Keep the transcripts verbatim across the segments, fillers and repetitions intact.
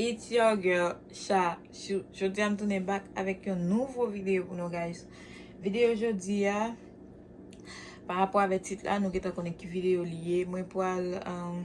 It's your girl, Sha Chou. Jodi a m tounen back avèk yon nouvo videyo pou nou, guys. Videyo jodi a, pa rapò avèk tit la, nou gentan konnen ki videyo li ye. Mwen pral, um,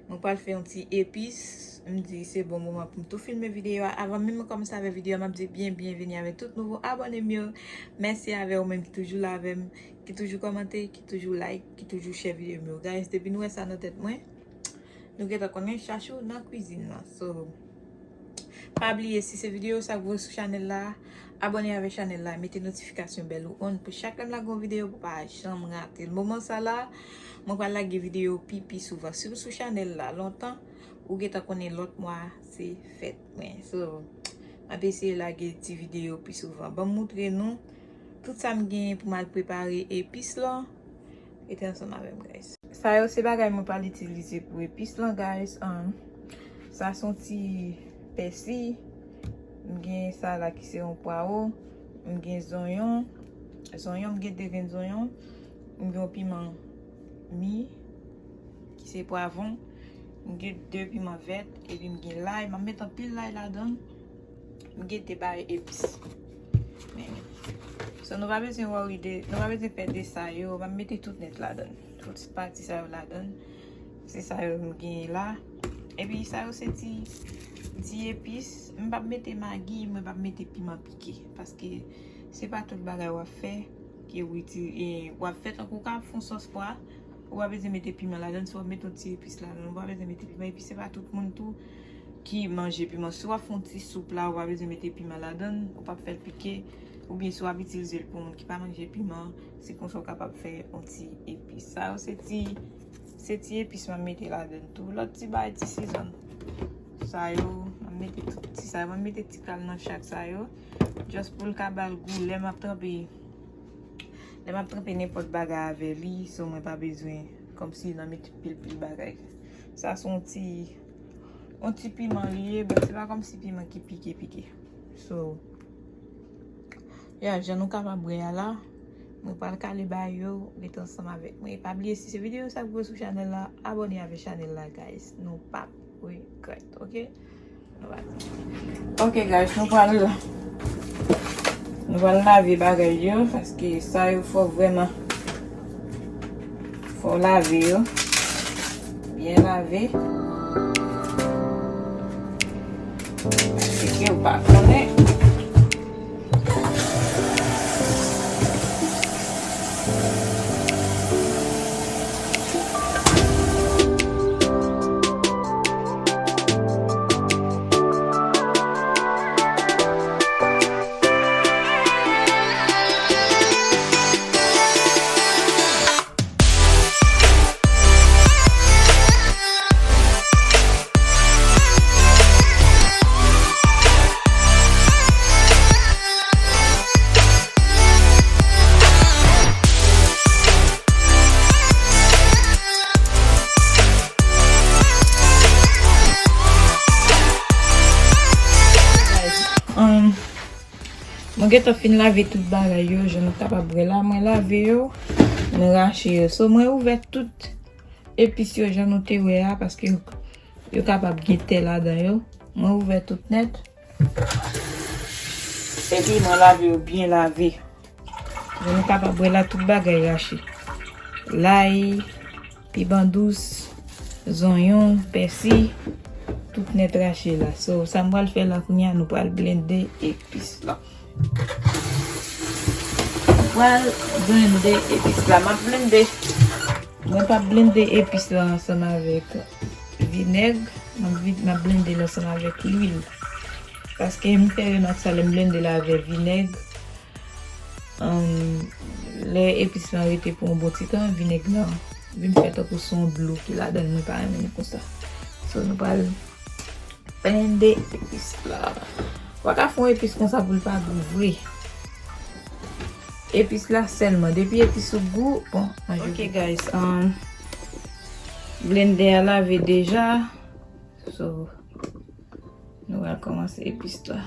mwen pral fè yon ti epis. M di se bon moman pou m tou filme videyo a. Avan menm mwen kòmanse avèk videyo a, m ap di byen byenveni avèk tout nouvo abòne m yo. Mèsi avè ou menm ki toujou la avè m, ki toujou kòmante, ki toujou like, ki toujou share videyo m yo. Guys, depi nou wè sa nan tèt mwen, nou gentan konnen Sha Chou nan kwizin nan. So, pa bliye, si se videyo sa k voye sou chanèl la, abòne avèk chanèl la, mete notifikasyon bèl ou on pou chak lè m lage yon videyo pou pa janm rate l. Moman sa la, mwen pral lage videyo pi pi souvan. Si w sou chanèl la lontan, ou gentan konnen lòt mwa se fèt mwen. So, m ap eseye lage ti videyo pi souvan. Ban m moutre nou tout sa m genyen pou m al prepare epis lan. Rete ansanm avè m, guys. Sa yo se bagay mwen pral itilize pou epis lan, guys. Um, sa se yon ti pèsi. M gen sa la ki se yon pwawo. M gen zonyon. Zonyon, m gen de grenn zonyon. M gen yon piman mi, ki se pwavwon. M gen de piman vèt, epi m gen lay. M ap met anpil lay ladan l. M gen de bagay epis. Men, so, nou pa bezwen worry de, nou pa bezwen pè de sa yo. M ap mete tout nèt ladan l. Tout pati sa yo ladan l. Se sa yo m genyen la. Epi sa yo se ti, ti epis. M p ap mete magi, mwen p ap mete piman pike. Paske se pa tout bagay w ap fè ke w itili-, e, w ap fè tankou w ka fè yon sòs pwa, ou pa bezwen mete piman ladan l, si w ap mete yon ti epis ladan l, ou pa bezwen mete piman, epi se pa tout moun tou ki manje piman. Si w ap fè yon ti soup la, ou pa bezwen mete piman ladan l, ou p ap fè l pike, oubyen si w ap itilize l pou moun ki pa manje piman, se konsa w kapab fè yon ti epis. Sa yo se ti, se ti epis m ap mete ladan l tou. Lòt ti bagay, ti sizòn. Sa yo, m ap mete tout ti sa yo. M ap mete ti kal nan chak sa yo. Just pou l ka ba l gou. Lè m ap tranpe, lè m ap tranpe nenpòt bagay avè li, so mwen pa bezwen kòmsi nan met pil pil bagay. Sa se yon ti, yon ti piman li ye, but se pa kòmsi piman ki pike pike. So, ya, jan nou kapab wè a la, mwen pral kale bagay yo, rete ansanm avèk mwen. E pa bliye, si se videyo sa k voye sou chanèl la, abòne avèk chanèl la, guys. Nou p ap regrèt, ok? Ok, guys, nou pral, nou pral lave bagay yo, paske sa yo fò vrèman, fò lave yo. Byen lave. Paske ou pa konnen. Um, mwen gentan fin lave tout bagay yo, jan nou kapab wè la. Mwen lave yo, mwen rache yo. So, mwen ouvè tout epis yo jan nou te wè a, paske yo, yo kapab gen tè ladan yo. Mwen ouvè tout nèt. Epi mwen lave yo byen lave. Jan nou kapab wè la, tout bagay rache. Lay, piman dous, zonyon, pèsi, tout nèt rache la. So, sa m pral fè la kounye a, nou pral blende epis la. Nou pral blende epis la. M ap blende, mwen p ap blende epis la ansanm avèk vinèg. M ap vi-, m ap blende l ansanm avèk lwil. Paske m fè remak sa lè m blende l avèk vinèg. Ann, lè epis lan rete pou yon bon ti tan, vinèg lan vin fè tankou se yon dlo ki ladan l, mwen pa renmen l konsa. So, nou pral blende epis la. Ou pa ka fè yon epis konsa pou l pa gou vre. Epis la sèlman. Depi epis ou gou, bon, manje. Ok, guys, um, blendè a lave deja. So, nou pral kòmanse epis la.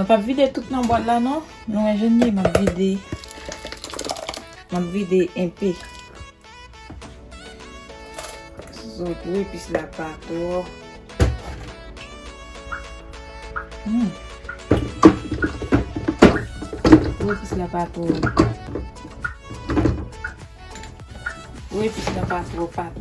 M ap vide tout nan bwat la non. Nou wè jan l ye, m ap vide. M ap vide enpe. So, pou epis la pa twò. Hmm. Pou epis la pa twò. Pou epis la pa twò pat.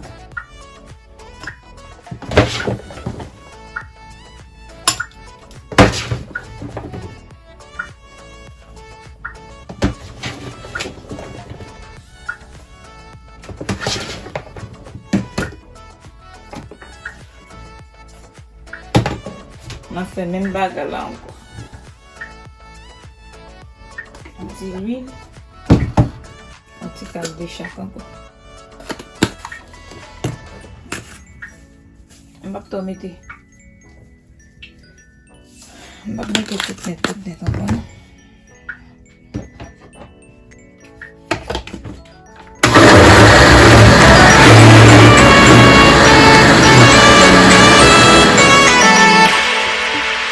M ap fè menm bagay la ankò. Yon ti lwil. Yon ti kal de chak ankò. M p ap twò mete. M p ap mete tout nèt, tout nèt ankò non.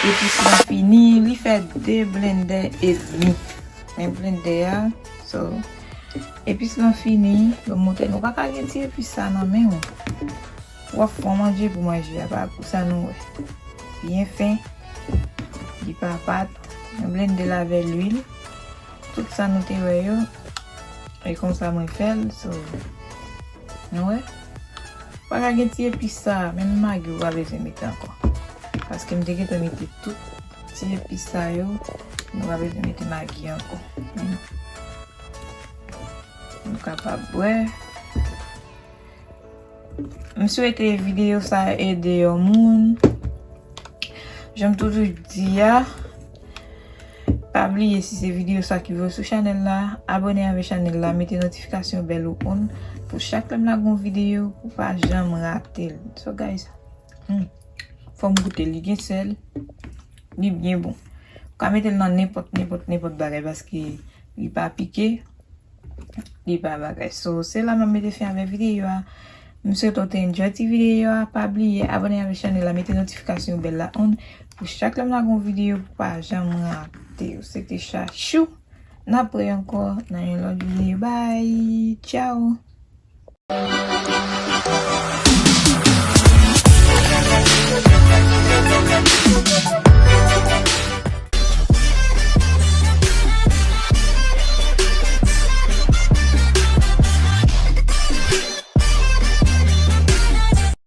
Epis la fini, li fè de blendè edmi. Men blendè a, so, epis lan fini, ban m montre nou. Ou pa ka gen ti epis sa nan men w. W ap fè yon manje pou manje a, pa pou sa nou wè. Byen fen, li pa pat, nou blende l avè lwil. Tout sa nou te wè yo, e konsa mwen fè l, so, nou wè. Pa ka gen ti epis sa, menm magi ou pa bezwen mete ankò. Paske m te gentan mete tout ti epis sa yo, nou pa bezwen mete magi ankò. Men nou kapab bwè. M swete videyo sa ede yon moun. Jan m toujou di a, pa bliye si se videyo sa ki voye sou chanèl la, abòne avè chanèl la, mete notifikasyon bèl ou on pou chak lè m lage yon videyo pou pa janm rate l. So guys, hmm, fò m goute, li gen sèl, li byen bon. Ou ka mete l nan nenpòt, nenpòt, nenpòt bagay paske li pa pike. Li pa bagay. So, se la m ap mete fen avè videyo a. M swete w te enjoy ti videyo a. Pa bliye abòne avèk chanèl la, mete notifikasyon bèl la on pou chak lè m lage yon videyo pou pa janm rate yo. Se te Chachou. N ap wè ankò nan yon lòt videyo. Bye. Ciao.